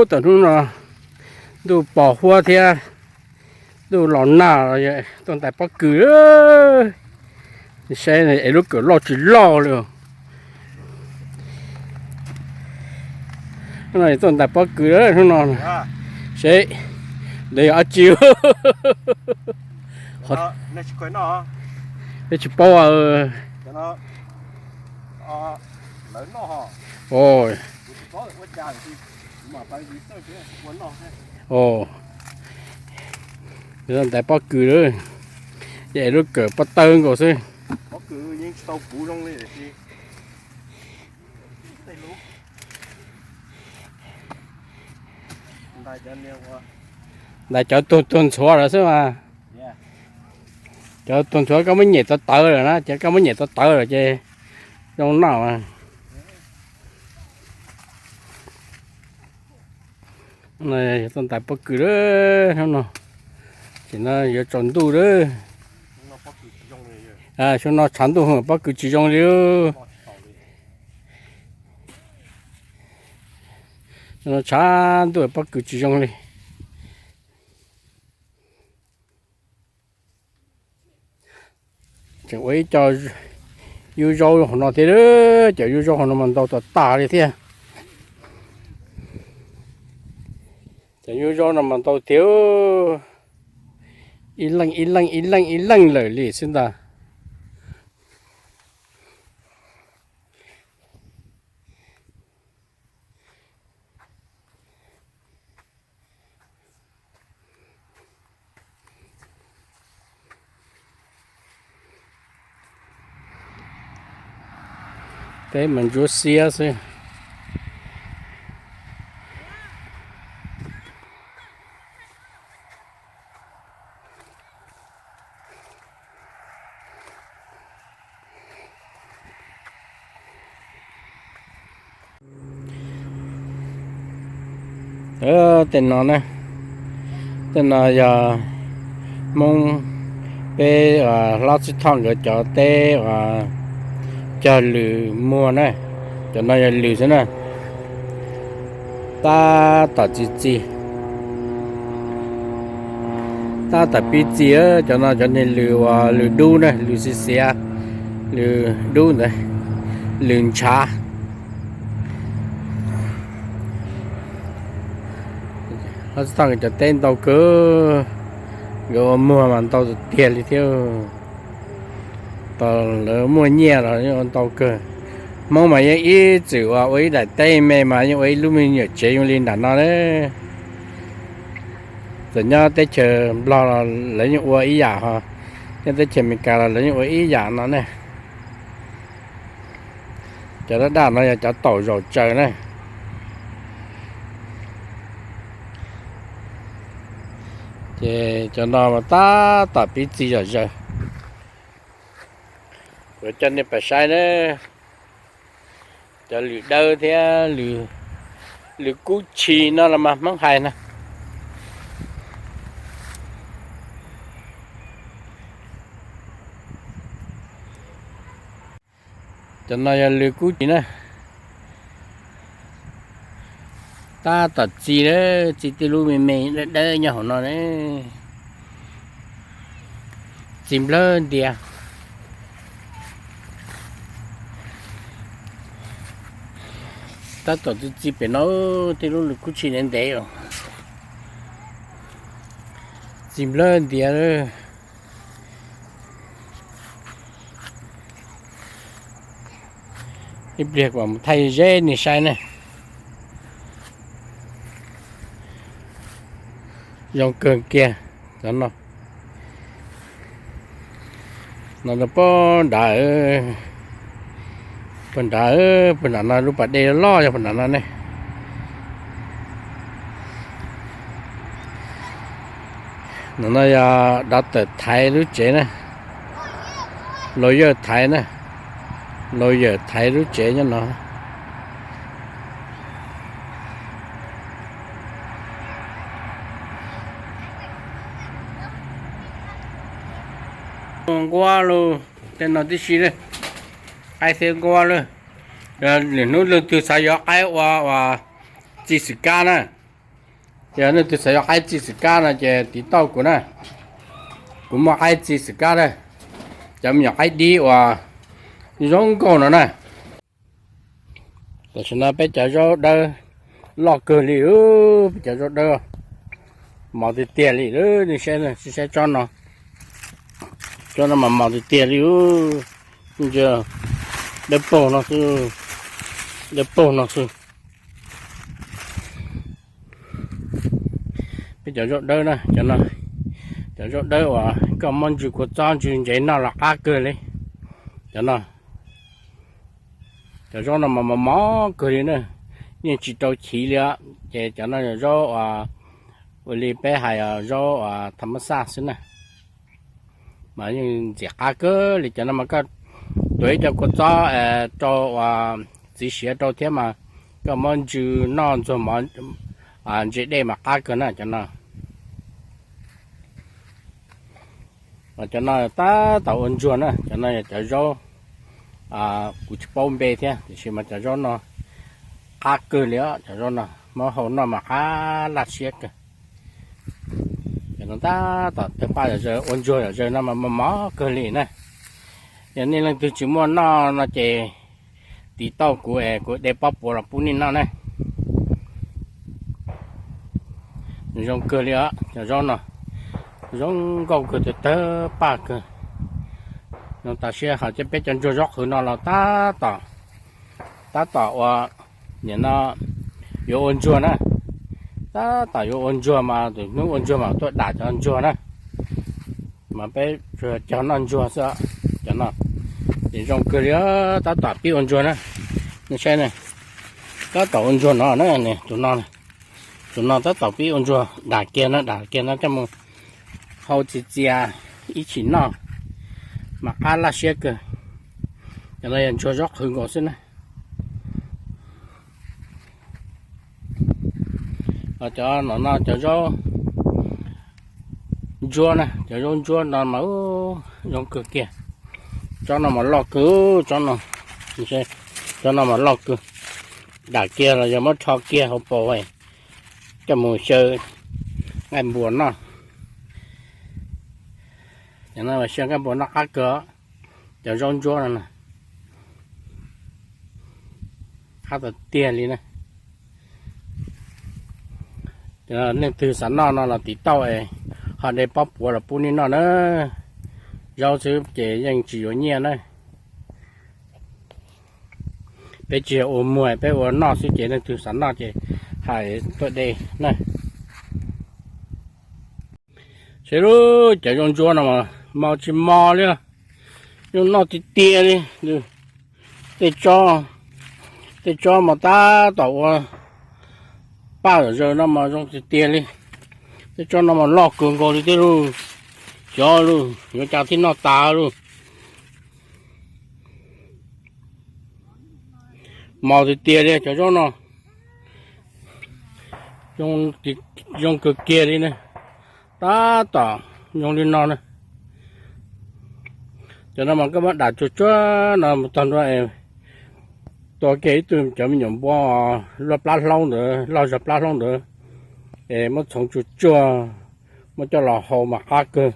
Tam hnub no ntuj pos huab thiab ntuj los nag los tuaj ntais pob kws. Saib es lub kawm loj tsis loj li. Tuaj ntais pob kws hnub no, seb ntawd yog dab tsi. Peb tsis paub. Ntais pob kws, ces lub kawm pob tawb nkaus xwb. Ntais cov tuag tuag ntxhuav lawm xwb mas. Cov tuag ntxhuav koj muab nyem tawv tawv lawm na, ces koj muab nyem tawv tawv lawm ces zoo noj. Tuaj ntais pob kws lawm hnub no, ces no yuav tsaus ntuj lawm. Xyoo no tshav ntuj pob kws tsis zoo li. Xyoo no tshav ntuj pob kws tsis zoo li. Tseem ua ib co yub zaub hauv no thiab, cov yub zaub hauv no mas ntau tas tas li thiab. Cov yub zaub no mas ntau tiag, ib leej ib leej ib leej ib leej lawm li xwb ntag. Teb mas ntsuab xiab xwb. Tej no na, tej no yog Hmoob peb Hlob Txwj Thoj nkawd cov teb uas cog lws muag na, cov no yog lws xwb na. Tab tom txi txiv, tab tom pib txiv, cov no cov niag lws uas lws dub na, lws xiav xiav, lws dub ntawd, lws ntshav. Hlob Txwj Thoj nkawd cov teb ntau kawg, nkawd ua muag mas ntau tiag tiag li thiab. Tau lawv muaj nyiaj los yeej ua ntau kawg. Hmoob mas yeej ib txwm ua, ua ib daim teb me mas yeej ua ib lub me nyuam tsev zoo li nram no na. Txawm nyob teb chaws Nplog los lawv yeej ua ib yam ho, nyob teb chaws Amelikas los lawv yeej ua ib yam no ne. Cov daj daj no yog cov taum zaum tsaws na. Ces cov no mas tab tom pib txiv zom zaws. Kuv coj nej pais saib na, cov lws dawb thiab lws kub tshis no los mas Hmoob hais na. Cov no yog lws kub tshis na. Tab tom txi lawm, txi tej lub me me dawb dawb nyob hauv no ne. Txi nplawg ntiav. Tab tom txi txi pem no, tej lub lws kub tshis ntev ntev os. Txi nplawg ntiav. Ib pliag kuv mam thaij ze nej saib ne. Zoo kawg kiag cov no. No rau puag nrad, puag nrad, puag nram no lub pas dej loj yog puag nram no ne. No no yog dav tawm Thaiv lub tsev na, laus yawg Thaiv na, laus yawg Thaiv lub tsev nyob no. Nquab lug tej no tib si lawm, qaib thiab nquab lawm. Lwm hnub leej twg xav yuav qaib ua uas txi xwm kab na, Yog nej twg xav yuav qaib txi xwm kab no ces tiv tauj kuv na. Kuv muaj qaib txi xwm kab na, cov me nyuam qaib dib uas zoo nkauj no na. Tam sim no peb cov zaub dawb loj kawg li, peb cov zaub dawb mos tiag tiag li. Nej saib, saib tsob no, tsob no mas mos tiag tiag li. Ntsia, dawb paug no xwb, dawb paug no xwb. Peb cov zaub dawb na, cov no, cov zaub dawb uas koj muab ntsw kua txob ntsw ntsev noj los qab kawg li. Cov no, cov zaub no mas mos mos kawg li na, yeej tsis rau chiv li os. Ces cov no yog zaub uas, ua li peb hais zaub uas tham mab xaj xwb na, mas yeej ntxim qab kawg li. Cov no mas koj tuav ib co kua txob rau uas txiv siav rau thiab mas koj muab ntsw noj ntxuag mov ntse dej mas qab kawg na cov no. Cov no tab tom ua ntsuag na, cov no yog cov zaub, kuv tsis paub npe thiab tiam sis mas cov zaub no qab kawg li os. Cov zaub no muab hau noj mas qab laj siab kawg. Cov no tab tom tawg paj yom zaws, ua ntsuag yom zaws no mas mos mos kawg li na. Yog nej leej twg tsis muaj noj no ces tiv tauj kuv es kuv de pob puav los pub nej noj na. Zoo kawg li os cov zaub no, zoo nkauj kawg, tawg tawg paj kawg. Zoo tas siab hais tias peb cov ntsuag zaub qhwv no los tab tom, tab tom ua, nim no yuav ua ntsuag na. Tab tom yuav ua ntsuag mas tus hnub ua ntsuag mas tuaj dam cov ntsuag na. Mas peb tsuas cog noj ntsuag xwb. Cov no ces zoo kawg li, tab tom pib ua ntsuag na. Nej saib ne, tab tom ua ntsuag no na, tus no, tus no tab tom pib ua ntsuag, dam kiag no, dam kiag no coj mus hau txias txias ib chim noj mas qab laj siab kawg. Cov no yog ntsuag zaub qhwv nkaus xwb na. Cov no no cov zaub ntsuab na, cov zaub ntsuab no mas zoo kawg kiag. Tsob no mas loj kawg, tsob no, tsob no mas loj kawg. Dam kiag los yog muab rho kiag hauv paus coj mus xyaw nqaij npua noj. Cov no xyaw nqaij npua noj qab kawg, cov zaub ntsuab no na. Qab tiag tiag li na. Leej twg xav noj no los tiv tauj es ho de pob puav los pub nej noj na. Zaub xwb ces yeej tsis yuav nyiaj na. Peb tsis yog ua muag, peb ua noj xwb ces leej twg xav noj ces hais tuaj de na. Saib lub cov zaub ntsuab no mas mos tsis mos li, zoo noj tiag tiag li. Tej tsob, tej tsob mas tab tom ua paj zom zaws no mas zoo tiag tiag li. Tej tsob no mas loj kawg nkaus li thiab lauj. Xyov lauj, yuav cas thiaj noj tas lauj. Mos tiag tiag li cov zaub no, zoo kawg kiag li na. Tab tom zoo li no na. Cov no mas koj muab dam tsuag tsuag no mus tog nrua, tua kiag ib tug cov me nyuam npua loj plab hlaub ntawd, loj zog plab hlaub ntawd, es muab txhoov tsuag tsuag, muab coj los hau mas qab kawg,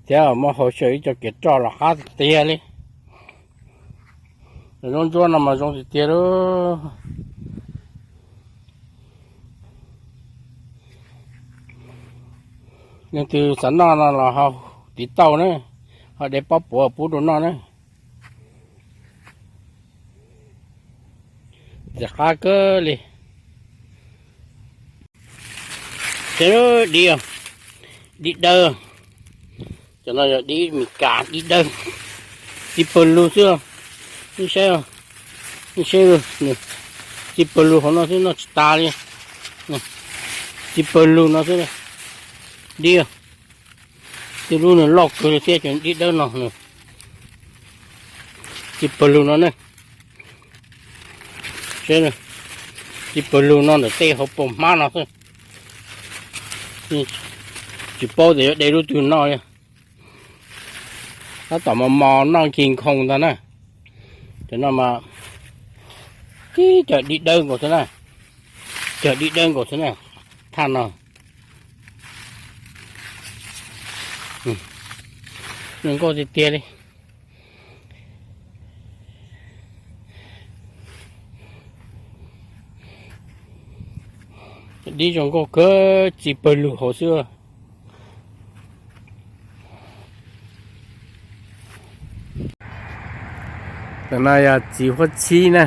thiab muab hau xyaw ib co kev roj los qab tiag tiag li. Zaub ntsuab no mas zoo tiag tiag lauj. Leej twg xav noj no los ho tiv tauj na, ho de pob puav pub rau noj na. Ntxim qab kawg li. Saib dib, dib dawb. Cov no yog dib Mes Kas dib dawb, txiv pawg lug xwb. Nej saib, nej saib, txiv pawg lug hauv no xwb noj tsis tas li. Txiv pawg lug no xwb, dib. Tej lub nws loj kawg li thiab cov dib dawb no. Txiv pawg lug no ne, txiv pawg lug no ntawm tej hauv paus hmab no xwb. Tsis paub tias yuav de lub twg noj li. Tab tom mos mos noj nkig nkhoos ntag na. Cov no mas tib cov dib dawb nkaus xwb na. Cov dib dawb nkaus xwb na. thaj no. Zoo nkauj tiag tiag li. Dib zoo nkauj kawg, txiv pawg lug hauv xwb. Tam no yog txiv huab txhib na,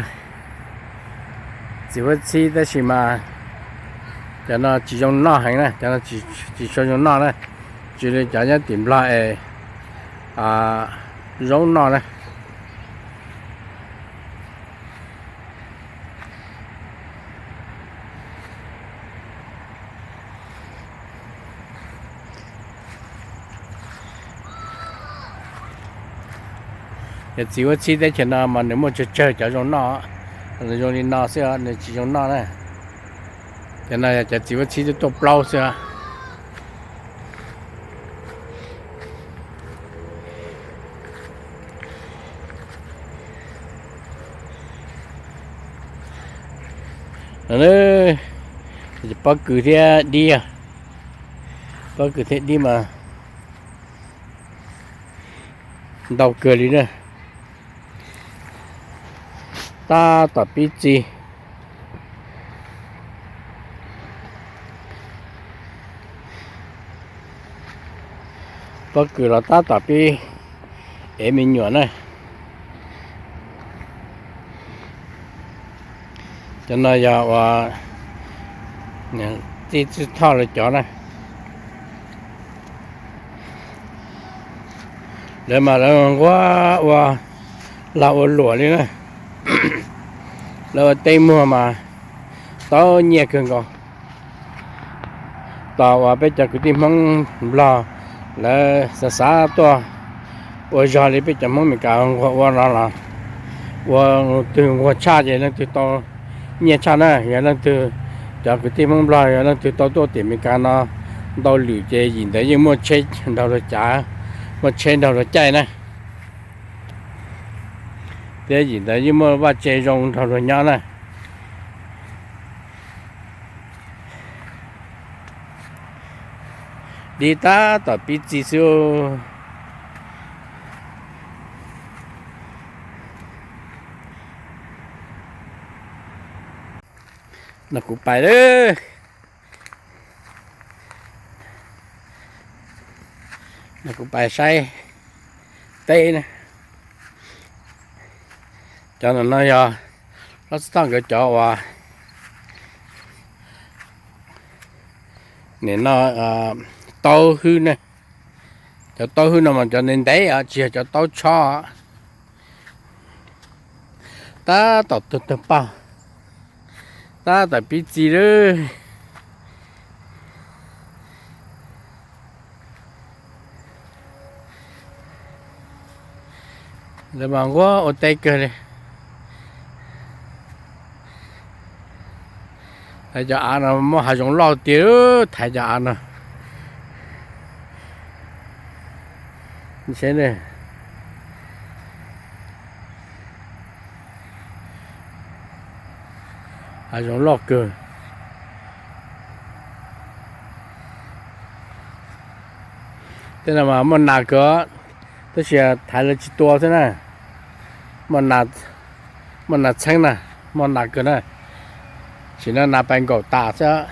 txiv huab txhib tab sis mas cov no tsis zoo noj heev na, cov no tsis tshua zoo noj na, tsis li cov nyob tim Nplog es zoo noj na. Cov txiv huab txhib teb chaws no mas nws muaj tsawg tsawg cov zoo noj, nws zoo li no xwb, nws tsis zoo noj na. Cov no yog cov txiv huab txhib twb tuaj plaub xwb. Pob kws thiab dib, pob kws thiab dib mas ntau kawg li na. Tab tom pib txi. Pob kws los tab tom pib ev me nyuam na. Cov no yog uas txij txwj thoj lawv cov na. Lawv mas lawv nquag ua lag ua luam li na. Lawv ua tej muag mas tau nyiaj kawg nkaus. Tos uas peb cov kwv tij Hmoob Nplog lawv xav xav tuaj ua zog li peb cov Hmoob Meskas nquag ua no los ua twg nquag tshaj ces leej twg tau nyiaj tshaj na. Yog leej twg, cov kwv tij Hmoob Nplog yog leej twg tau tuaj tim Meskas no ntau lwm ces yim ntawd yeej muaj tsheb nrog luag cav, muaj tsheb nrog luag caij na, thiab yim ntawd yeej muaj vaj tse zoo nrog luag nyob na. Dib tab tom pib txi xwb. No kuv pais lawm. No kuv pais saib teb na. Cov no yog Lob Xib Thoj nkawd cov uas nim no taub hwb na. Cov taub hwb no mas cov ntev ntev os, tsis yog cov taub tshob. Tab tom tawg tawg paj, tab tom pib txi lawm. Lawv mas nquag ua teb kawg li. Thaiv cov av no muaj hav zoov loj tiag, thaiv cov av no. Hav zoov loj kawg. Tej no mas muaj nas kawg, tab sis thaiv lawv tsis tua xwb na. Muaj nas txheeb na, muaj nas kawg na. Sim no nas pais nkaum tas xwb.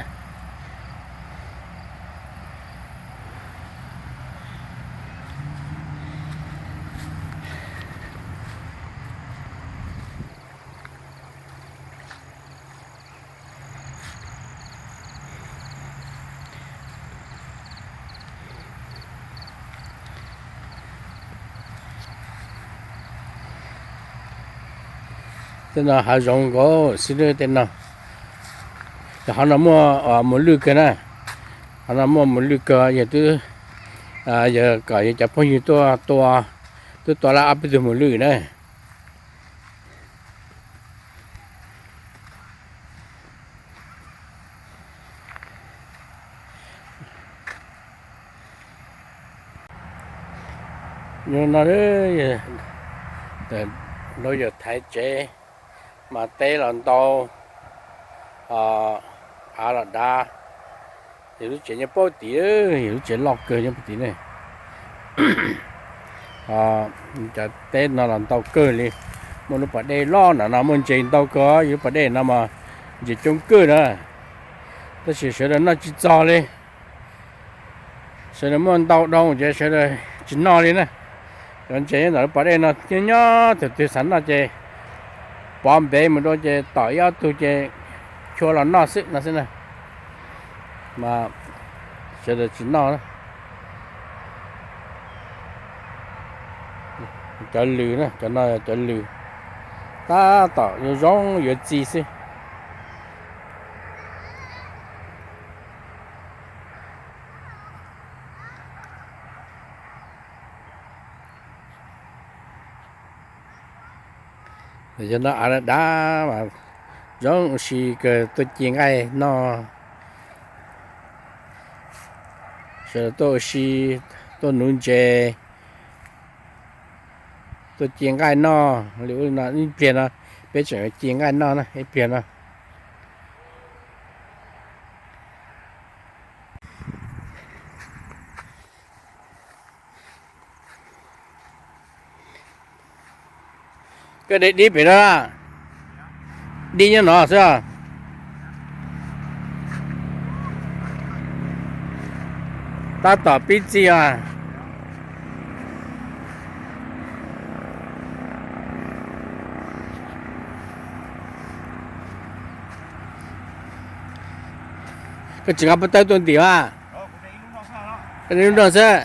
Tej no hav zoov nkaus xwb tej no. Cov qhov no muaj mus lwj kawg na. Qhov no muaj mus lwj kawg, yog twb, yog kom yog cov phooj ywg tuaj tua, twb tua lawm ob peb tug mus lwj na. Yog no, lawv yawg thaiv tsev, mas teb los ntau, av los dav, Yus lub tsev nyob puag tim, yus lub tsev loj kawg nyob puag tim ne. Cov teb no los ntau kawg li. Muaj lub pas dej loj nram no, muaj ntses ntau kawg, yus lub pas dej no mas ntses coob kawg na. Tab sis sawv daws noj tsis txog li. Sawv daws muaj ntau dhau ces sawv daws tsis noj li na. Cov ntses nyob ntawm lub pas dej no nyob nyob, thaum twg xav noj ces pov npev mus dua ces tom ib ob tug ces chua los noj xwb no xwb na. Mas sawv daws tsis noj na. Cov lws na, cov no yog cov lws, tab tom zoo zoo yuav txi xwb. Yog no av dav dav mas zoo ua si kawg, tuaj ci nqaij noj. Sawv daws tuaj ua si, tuaj nuv ntses, tuaj ci nqaij noj li. Ib pliag no peb tseem ci nqaij noj na ib pliag no. Koj de dib pem no, dib nyob no xwb. Tab tom pib txi os. Koj tsis nqa pob tawb tuaj ntim mas. Koj de lub no xwb.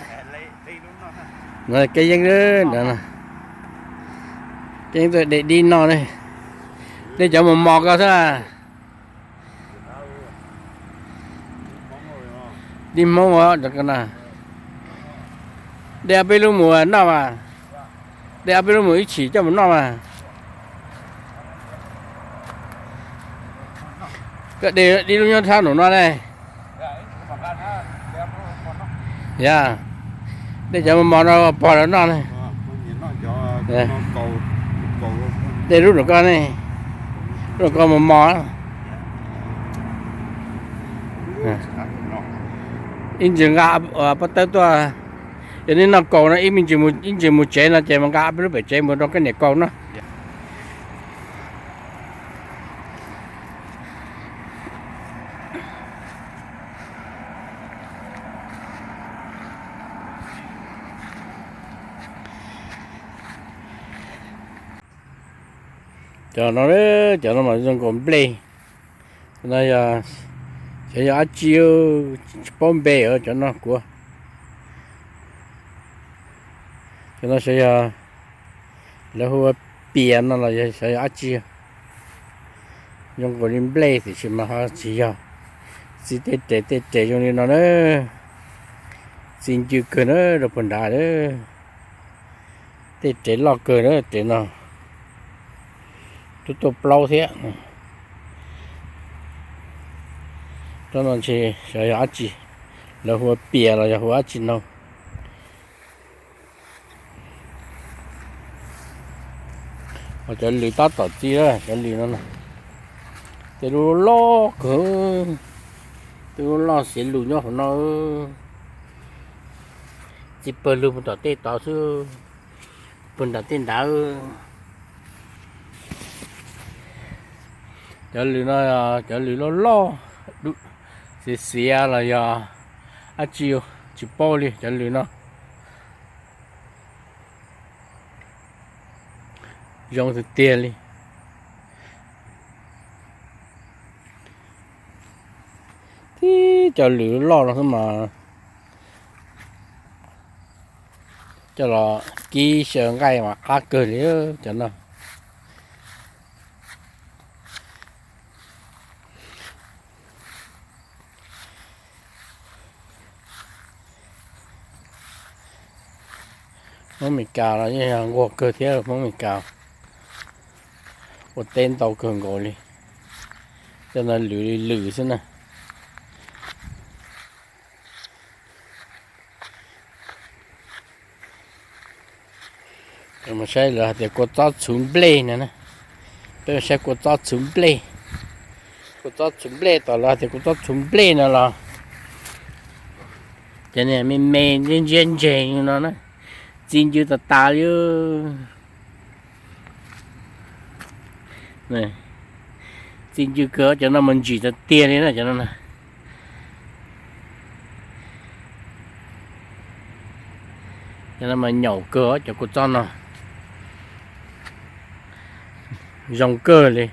Kev yeeb, kev yeeb tuaj de dib noj ne. Nej cov mos mos ko xwb. Dib Hmoob os cov ko na. De ob peb lub mus noj mas. De ob peb lub mus ib chim coj mus noj mas. Koj de dib lub nyob thab num no ne. Yog, nej cov mos mos no pog lawv noj ne. De lub nram ko ne, lub nram ko mos mos. Ib ntsis nqa pob tawb tuaj, yog nej noj kaus no ib me ntsis, ib ntsis mus tsev no ces mas nqa ob peb lub pem tsev mus rau koj niam kaus noj. Cov no, cov no mas zoo nkaus nplej. Cov no yog, cov yog dab tsi? Tsis paub npe os cov no kuv. Cov no xyov yog lawv hu ua pias no los yog xyov yog dab tsi. Zoo nkaus li nplej tiam sis mas ho tsis yog. Txi tej res tej res zoo li no na. Txi ncw kawg na rau puag nrad. Tej res loj kawg na res no. Twb tuaj plaub thiab. Rau no ntshe xyov yog dab tsi, lawv hu ua pias los yog hu ua dab tsi no. Cov lws tab tom txi, cov lws no, tej lub loj kawg, tej lub loj xiav lus nyob hauv no. Txi pawg lug puag tom tej tod xwb, puag nram tej nrad. Cov lws no, cov lws loj loj, xiav xiav los yog dab tsi, tsis paub li cov lws no. Zoo tiag tiag li. Tib cov lws loj no xwb mas coj los kib xyaw nqaij mas qab kawg li cov no. Hmoob Mes Kas los yeej yog nquag kawg thiab, Hmoob Mes Kas ua teb ntau kawg nkaus li. Cov no lws li lws xwb na. Peb mus saib lawv hais tias kua txob txhuv nplej no na. Peb mus saib kua txob txhuv nplej. Kua txob txhuv nplej, tom lawv hais tias kua txob txhuv nplej no los Cov niag me me ntsia ntsia ntseg no na, txi ncw tas tas li. Txi ncw kawg, cov no mas ntsim tas tiag li na cov no. Cov no mas nyaum kawg cov kua txob no, zoo kawg li.